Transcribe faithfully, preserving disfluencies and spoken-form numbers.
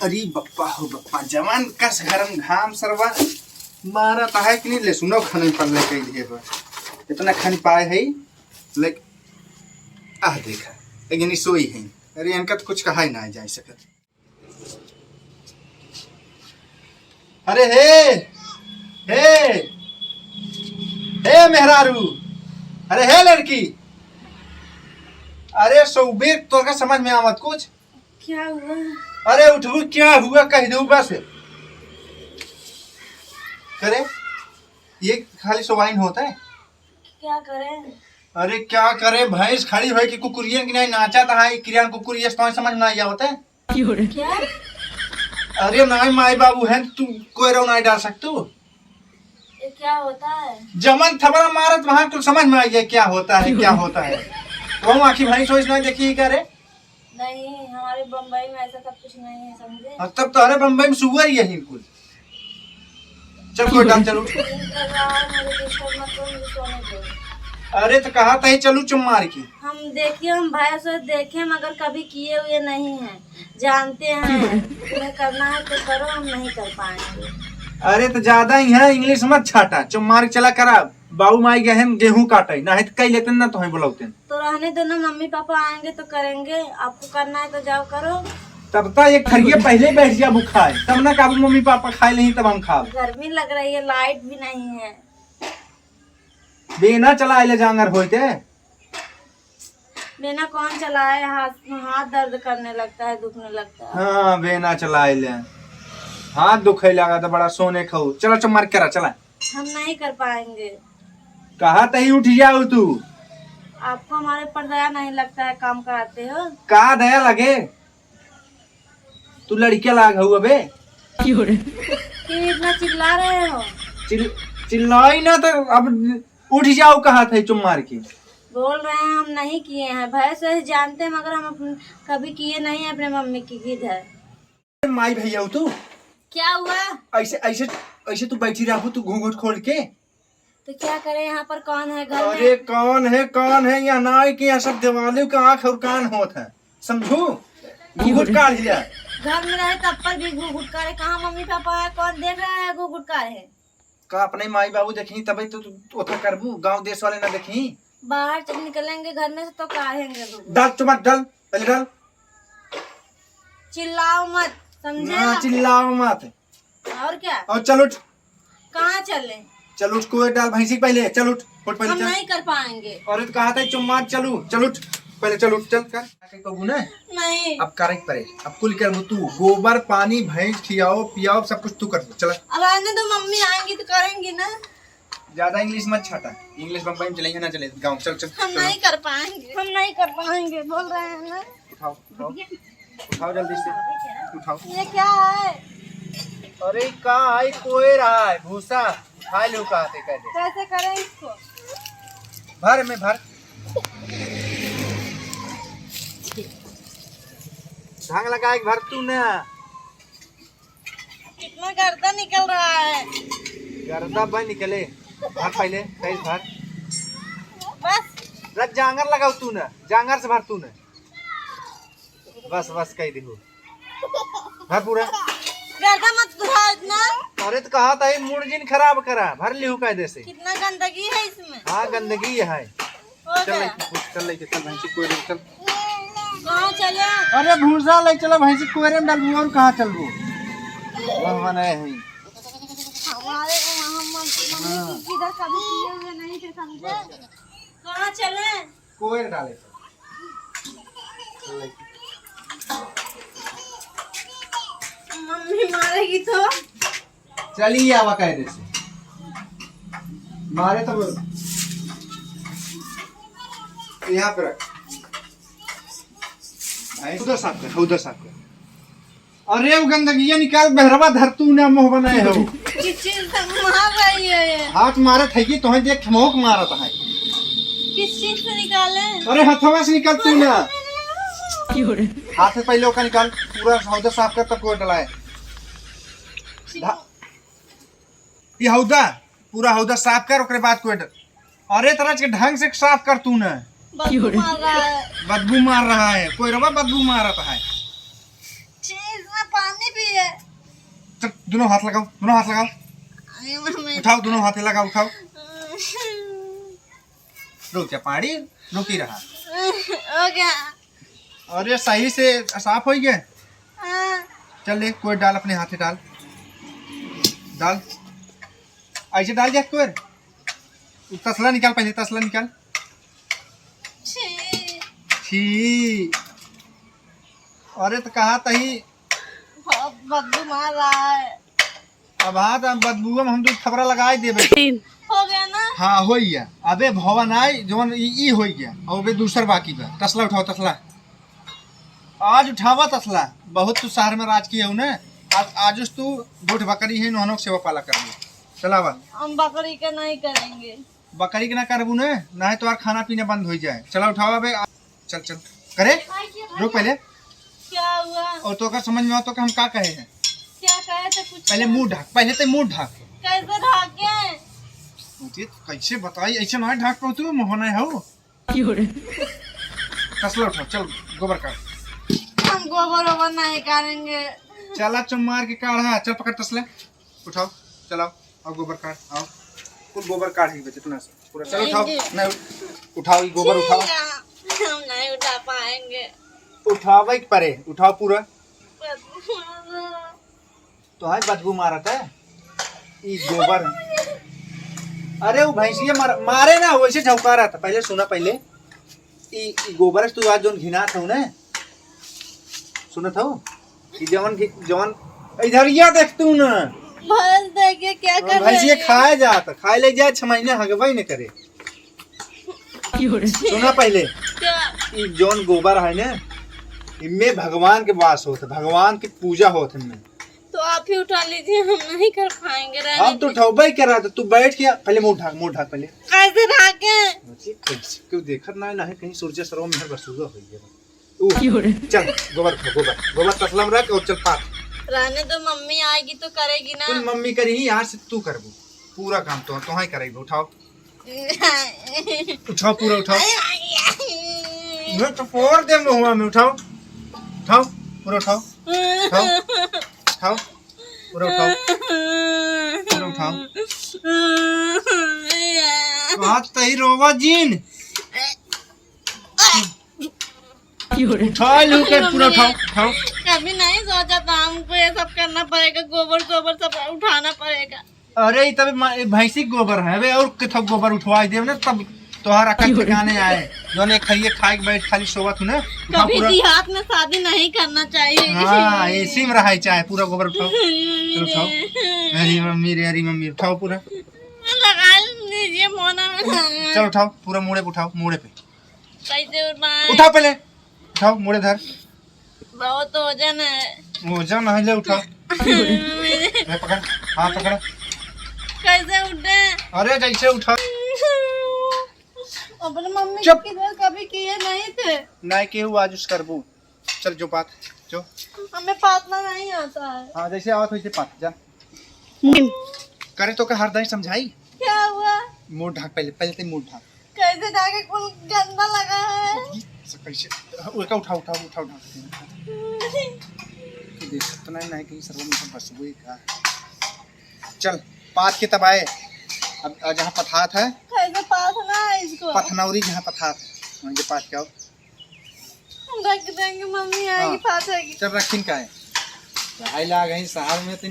अरे बप्पा हो बप्पा, जवान कस घरम घाम सरवा मारत है कि नहीं, ले सुनो खाने पर ले कह दिए बा। इतना खान पाए है, ले आह देखा, एक जनी सोई है। अरे इनका तो कुछ कहा ही ना जाए सकत। अरे हे, हे, हे मेहरारू, अरे हे लड़की, अरे सौबे तोर का समझ में आवत कुछ? क्या हुआ? अरे उठू, क्या हुआ कह दो बस। करे, ये खाली सोवाइन होता है? क्या करें? अरे क्या करे, भैंस खड़ी होई कि कुकुरियन की नहीं नाचा था, किरियन कुकुरिया तो समझ ना आवत है। क्या? अरे नाई माई बाबू हैं, तू कोई रो नाई डाल सकतू। ये क्या होता है? जमन थबड़ा मारत वहां कुल समझ में आई है क्या होता है, क्या होता है। वो आखिर भैंस वैस नहीं देखी क्या रे? नहीं, हमारे बम्बई में ऐसा सब कुछ नहीं है, समझे? हाँ, तब तो अरे बम्बई में सुअर ही है कुल। चल कोई डाल, चलो। दिन कर रहा है, मुझे disturb मत करो, मुझे सोने दो। अरे तो कहा था ही चलू चुम्मार की। हम देखिए, हम भैंस वैस देखे मगर कभी किए हुए नहीं हैं, जानते हैं। तुम्हें करना है तो करो, हम नहीं कर पाएंगे। अरे तो ज्यादा ही है, English मत छाटा, चुम्मार के चला करा। बाबू माई गए हैं गेहूं काटे, ना है तो कई लेते ना तो हैं बुलाते। तो रहने दो ना, मम्मी पापा आएंगे तो करेंगे, आपको करना है तो जाओ करो। तब तक एक थरिया पहले बैठ जा बुखाए, तब ना काबू मम्मी पापा खाए नहीं तब हम खाब। गर्मी लग रही है, light भी नहीं है। बेना चला ले जांगर होते। बेना कौन चलाए, हाथ, हाथ दर्द करने लगता है, दुखने लगता है। हाँ, बेना चलाए ले। हाथ दुखे लगा तो बड़ा सोने खाऊ। चला चुम्मार करा, चला। हम नहीं कर पाएंगे। कहा तही उठ जाओ तू। आपको हमारे ऊपर दया नहीं लगता है, काम कराते हो। का दया लगे? तू लड़किया लाग हऊ अबे। क्यों इतना चिल्ला रहे हो? चिल-, चिल्लाई ना तो अब उठ जाओ, कहा था चुम्मार की। बोल रहे हैं हम नहीं किए हैं, भैंस वैसे जानते हैं मगर हम अपन कभी किए नहीं हैं अपने मम्मी की गिद्ध है। माई भैया हो तू? क्या हुआ? ऐसे, ऐसे, ऐसे तू बैठी रहू तू घूंघट खोल के? तो क्या करें, यहाँ पर कौन है घर में? अरे कौन है, कौन है? यहाँ ना आए कि यहाँ सब दिवाली का आँख और कान होत है, समझू? घूंघट काढ़ लिया। घर में रहे तब पर भी घूंघट काढ़े, कहाँ मम्मी पापा है, कौन देख रहा है घूंघट काढ़े? का अपने माई बाबू देखी तबे तो तू ओथा करबू, गाँव देश वाले ना देखी। बाहर जब निकलेंगे घर में से तो काढ़ेंगे घूंघट। डाल चुम्मा डाल, पहले डाल। चिल्लाओ मत, समझे ना, ना? चिल्लाओ मत। और क्या? और चल उठ। कहाँ चले? चल उठ, कोयर डाल भैंसी के पहले, चल उठ, उठ पहले हम चल। नहीं कर पाएंगे। अरे तो कहा था चुम्मा, चलू, चल उठ, पहले चल उठ, चल कर। आके कबू ना? नहीं। अब करे के परे, अब कुल करबू तू, गोबर, पानी, भैंस खियाओ, पियाओ, सब कुछ तू कर दे, चल। अब आने दो, मम्मी आएंगी तो करेंगी ना। ज्यादा English मत छाटा, English बम्बई में चले ना चले, गाँव चल, चल, हम चल। नहीं कर पाएंगे, हम नहीं कर पाएंगे, बोल रहे हैं ना। उठाओ, उठाओ। उठाओ जल्दी से, उठाओ। ये क्या है? अरे का है, कोयर है, भूसा। उठा लो कहा थे, कह दे। कैसे करें इसको? भर में भर। ढंग लगा के भर तू ना। कितना गर्दा निकल रहा है। गर्दा भाई निकले। भर पहले, सही भर। बस। रख, जांगर लगाओ तू ना, जांगर से भर तू ना। बस, बस, कह दिहु। भर पूरा। गर्दा मत उठाओ इतना। अरे, तो कहा था, ये मूड जिन खराब करा, भर लिहु कायदे से। कितना गंदगी है इसमें। हाँ, गंदगी है। हो चल, गया। लेके, चल, लेके, चल, भैंसी कोयरे में चल। कहाँ चले? अरे, भूसा ले चलो, भैंसी कोयरे में डाल, और कहाँ चलबो? वहाँ बनाए हैं। हमारे वहाँ मम-, मम्मी हाँ। की किधर कभी किए हुए नहीं थे, समझे? कहाँ चले? कोयर डाले से। मम्मी मारेगी तो? चली आवा कायदे से। मारे तो बोल। यहाँ पे रख। भाई, उधर साफ कर, उधर साफ कर। अरे, वो गंदगिया निकाल, बहरवा धर तू ना मुँह बनाए हो। किस चीज से मार रही है ये? हाथ मारत है कि तोहे देख ठमोक मारत है। किस चीज से निकाले? अरे, हथवा से निकाल तू ना। क्यों रे? हाथ से पहले ओका निकाल, पूरा हौदा साफ कर तब कोयर डलाए। धा-, ये हौदा, पूरा हौदा साफ कर, ओकरे बाद कोयर डल-, अरे, तरह के ढंग से साफ कर तू ना। बदबू मार रहा है। बदबू मार रहा है, कोयरवा बदबू मारत है। चीज में पानी चल, दोनों हाथ लगाओ, दोनों हाथ लगाओ। अरे मम्मी। उठाओ, दोनों हाथे लगाओ, उठाओ। रुक जा पाड़ी, रुकी रहा। हो गया। अरे सही से साफ होइ गए। हाँ। चल ले, कोई डाल, अपने हाथे डाल, डाल, ऐसे डाल जा कोई। तसला निकाल, पहले तसला निकाल। छी। छी। अरे तो कहा तही। बहुत बदबू मार रहा है। अब हाँ, तो बदबुआ में हम दो थपरा लगाई देबे। हो गया ना? हाँ, होइ गया। अबे भवन आई, जवन ई, ई होइ गया। और अबे दूसर बाकी बा। तसला उठाओ, तसला। आज उठावा तसला। बहुत तू शहर में राज किया हूँ ना। आज, आज उस तू गोठ बकरी है, नोहनों के सेवा पाला कर ले। चलावा। हम बकरी के नहीं करेंगे। बकरी के ना करबू ना, ना है तो यार खाना पीना बंद हो जाए। चला उठावा बे। चल, चल। करे? रुक पहले। क्या हुआ? और तो का समझ में आओ तो कि हम का कहे हैं? क्या कहे थे कुछ? पहले मुंह ढाक, पहले ते मुंह ढाक। कैसे ढाके? मुझे कैसे बताई, ऐसे ना ढाक पाऊ तू, मोहना है हो। क्यों रे? तसला उठा, चल, गोबर काढ़। हम गोबर ओबर नहीं करेंगे। चला चुम्मार के काढ़ा, चल पकड़ तसला। उठाओ, चलाओ, आओ गोबर काढ़, आओ। कुल गोबर काढ़ ही बचे, इतना से। पूरा, चलो उठाओ। नहीं, उठाओ, ये गोबर उठाओ। छी, हम नहीं उठा पाएंगे। उठावे के परे, उठाओ पूरा। तो है बदबू मारत है। ई गोबर। अरे वो भैंसिया मार, मारे ना, वैसे झौंका रहा था। पहले सुना, पहले ई, ई गोबर से तू आज जोन घिनात हूँ ना, सुनत हूँ? ई जवन घि-, जवन इधरिया देख तू ना। भैंस देखे क्या कर भैंसिया रही है? खाए जात, खाए ले जाए, छह महीने हगबे न करे। क्यों रे? सुना पहले। क्या? ई जौन गोबर है ना, इनमें भगवान के वास होत है, भगवान की पूजा होत है इनमें। तो आप ही उठा लीजिए, हम नहीं कर पाएंगे, रहने हम तो दीजिए। उठौबे ही कर रहा था, तू बैठ के पहले मुंह ढाक, मुंह ढाक पहले। कैसे ढाके? बच्ची, कैसे? क्यों देखत ना, ना है कहीं सूरज सरवा में बसुआ हो गया। ऊ, क्यों रे? चल, गोबर उठा, गोबर, गोबर तसला में रख और चल पाथ। रहने दो, मम्मी आएगी तो करेगी ना। कुल मम्मी करी ही, आज से तू करबू। पूरा काम तो, तो ही करेगी, उठाओ। उठाओ, पूरा उठाओ। मैं तो फोड़ दे महुआ में, उठाओ। उठाओ, पूरा उठाओ। उठाओ, उठाओ, पूरा उठाओ। पूरा उठाओ। तो आज तही रोवा जीन। उठा लू के पूरा उठाओ, उठाओ। कभी नहीं सोचा था हमको ये सब करना पड़ेगा, गोबर सोबर सब उठाना पड़ेगा। अरे, ई तबे मा-, ई भैंसी के गोबर है, अबे और किथो गोबर उठवाई देब ना, तब तोहार अकल ठिकाने आए। जौन एक खइए खाए के बैठ खाली सोवत हूँ ना, उठाओ कभी पूरा। देहात में शादी नहीं करना चाहिए। हाँ, एसी में रहाई चाहे, पूरा गोबर उठाओ। चलो उठाओ। अरे मम्मी रे, अरे मम्मी, उठाओ पूरा। लगा लीजिए मोना में। चलो उठाओ, पूरा मूड़े पे उठाओ, मूड़े पे। कैसे उठाएं? उठाओ पहले, उठाओ, मूड़े धर। बहुत वजन है। वजन है, ले उठा। ले पकड़, हाँ पकड़। कैसे उठे? अरे जैसे उठा। अपने मम्मी चुप। की तरह कभी किए नहीं थे। नहीं किए, आज उस करबू। चल जो पाथ, जो। हमें पाथना नहीं आता है। हाँ, जैसे आवत वैसे पाथ जा। करे तो का हर दाई समझाई? क्या हुआ? मुंह ढाक पहले, पहले ते मुंह ढाक। कैसे ढाके, कुल गंदा लगा है। कैसे? उनका उठाओ, उठाओ, उठाओ, ढाक। देख सकते नहीं, नहीं कहीं सरवा में बस हुए का। चल, पाथ के तब आए। अब, अब जहाँ पथात है। कैसे पाथना है इसको? पथनौरी जहाँ पथात है, वहीं के पाथ के आओ। रख देंगे, मम्मी आएगी, हाँ। पाथेगी। चल रखिन का है। पढ़ाई लाग है शहर में तो